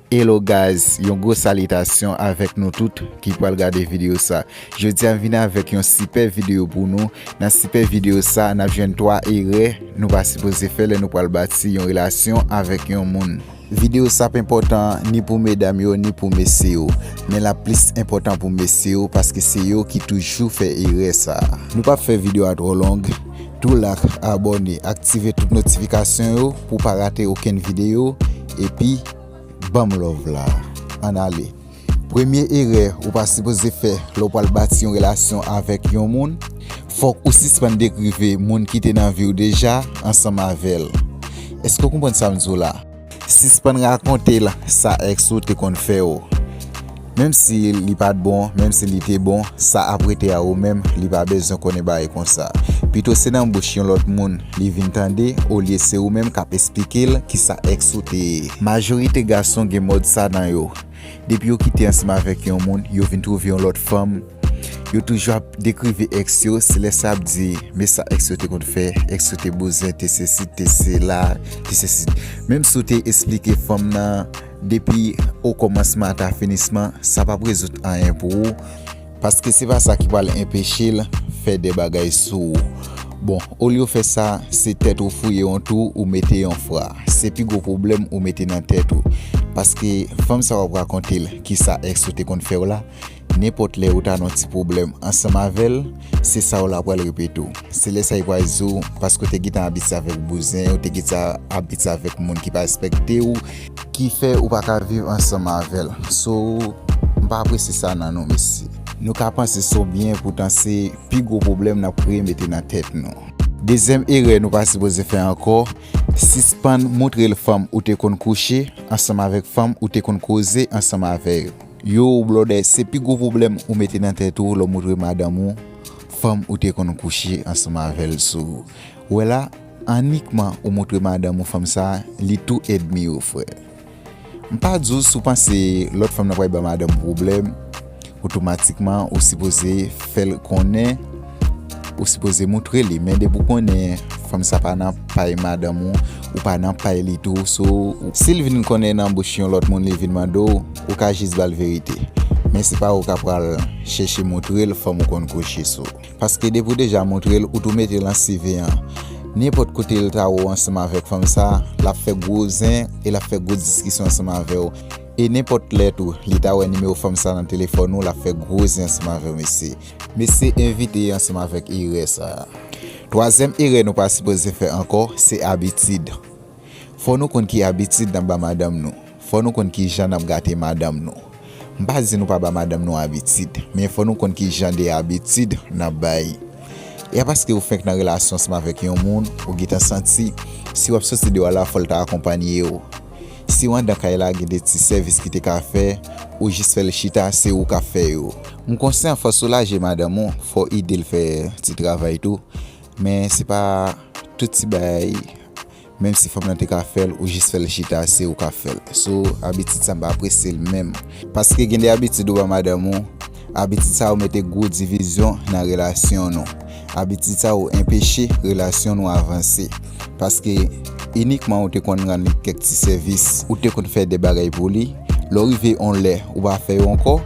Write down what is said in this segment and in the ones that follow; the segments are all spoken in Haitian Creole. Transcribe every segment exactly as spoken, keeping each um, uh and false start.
Hello guys, yon gwo salitasyon avèk nou tout ki pral gade videyo sa. Jodi a m vin avèk yon sipè videyo pou nou. Nan sipè videyo sa, n ap jwenn twa erè nou pa sipoze fè lè nou pral bati yon relasyon avèk yon moun. Videyo sa ap enpòtan ni pou medam yo, ni pou mesye yo. Men l ap plis enpòtan pou mesye yo, paske se yo ki toujou fè erè sa. Nou p ap fè videyo a twò long. Tou like, abòne, aktive tout notifikasyon yo pou w pa rate okenn videyo. Epi, ban m love la. Ann ale. Premye erè ou pa sipoze fè lè w pral bati yon relasyon avèk yon moun, fòk ou sispann dekrive moun ki te nan vi w deja ansanm avè l. Èske w konprann sa m di w la? Sispann rakonte l sa èks ou te konn fè w. Menm si li pa t bon, menm si li te bon, sa ap rete a ou menm, li pa bezwen konnen bagay konsa. Pito se nan bouch yon lòt moun li vin tande, olye se ou menm k ap esplike l kisa èks ou te ye. Majorite gason gen mòd sa nan yo. Depi yo kite ansanm avèk yon moun, yo vin twouve yon lòt fanm, yo toujou ap dekrive èks yo, se lè sa ap di, men sa èks yo te konn fè, èks yo te bouzen, te sesi, te sela, te sesi. Menm si w te esplike fanm nan depi okòmansman ata finisman, sa p ap rezoud anyen pou ou, paske se pa sa ki pral enpeche l fè de bagay sou ou. Bon, olye w fè sa, se tèt ou fouye yon twou, ou mete yon fra. Se pi gwo pwoblèm ou mete nan tèt ou. Paske fanm sa w ap rakonte l kisa èks ou te konn fè w la, nenpòt lè ou ta nan ti pwoblèm ansanm avè l, se sa w la pral repete w. Se lè sa y pral di w, paske w te gentan abitye avèk bouzen, ou te gentan abitye avèk moun ki pa respekte w, ki fè ou pa ka viv ansanm avè l. So, m pa apresye sa nan nou, mesye. Nou ka panse se yon byen, poutan se pi gwo pwoblèm n ap kreye mete nan tèt nou. Dezyèm erè nou pa sipoze fè ankò, sispann moutre l fanm ou te konn kouche ansanm avèk fanm ou te konn koze ansanm avè yo. Yo, blòdè, se pi gwo pwoblèm ou mete nan tèt ou lè w moutre madanm ou fanm ou te konn kouche ansanm avè l sou. Wè la, annikman ou moutre madanm ou fanm sa, li tou ènmi ou, frè. M pa di w si w panse lòt fanm nan pral ba madanm ou pwoblèm, otomatikman ou sipoze fè l konnen, ou sipoze moutre li. Men depi w konnen fanm sa pa nan pay madanm ou, ou pa nan pay li tou. So, si l vin konnen nan bouch yon lòt moun, li vin mande w, ou ka jis ba l verite. Men se pa ou k ap pral chèche moutre l fanm ou konn kouche sou. Paske depi w deja moutre l, ou tou mete l an siveyan. Nenpòt kote l ta wè w ansanm avèk fanm sa, l ap fè gwo zen e l ap fè gwo diskisyon ansanm avè w. E nenpòt lè tou, li ta wè nimewo fanm sa nan telefòn ou, l ap fè gwo zen ansanm avè w, mesye. Mesye, evite ansanm avèk erè sa a. Twazyèm erè nou pa sipoze fè ankò, se abitid. Fò nou konn ki abitid n ap ba madanm nou. Fò nou konn ki jan n ap gate madanm nou. M pa di nou pa ba madanm nou abitid, men fò nou konn ki jan de abitid n ap bay. E a paske ou fenk nan relasyon ansanm avèk yon moun, ou gentan santi, si w ap soti deyò a la, fò l ta akonpanye w. Si w anndan kay la, gen de ti sèvis ki te ka fè, ou jis fè l chita, se ou k ap fè yo. M konsyan fò w soulaje madanm ou, fò w ede l fè ti travay tou, men se pa tout ti bagay, menm si fanm nan te ka fè l, ou jis fè l chita, se ou k ap fè l. So, abitid sa m pa apresye l menm. Paske gen de abitid ou ba madanm ou, abitid sa yo mete gwo divizyon nan relasyon nou. Abitid sa yo enpeche relasyon nou avanse. Paske inikman ou te konn rann li kèk ti sèvis, ou te konn fè de bagay pou li, lè w rive yon lè ou pa fè yo ankò,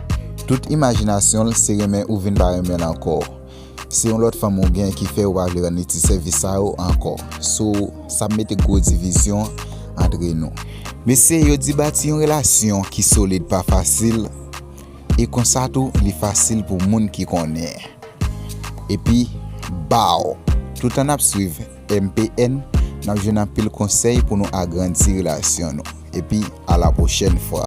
tout imajinasyon l se renmen ou vin pa renmen l ankò. Se yon lòt fanm ou gen ki fè ou pa vle rann li ti sèvis sa yo ankò. So, sa ap mete gwo divizyon antre nou. Mesye, yo di bati yon relasyon ki solid pa fasil, e konsa tou, li fasil pou moun ki konnen. Epi, baw! Toutan n ap swiv M P N, n ap jwenn anpil konsèy pou nou agrandi relasyon nou. Epi, a la pwochèn fwa.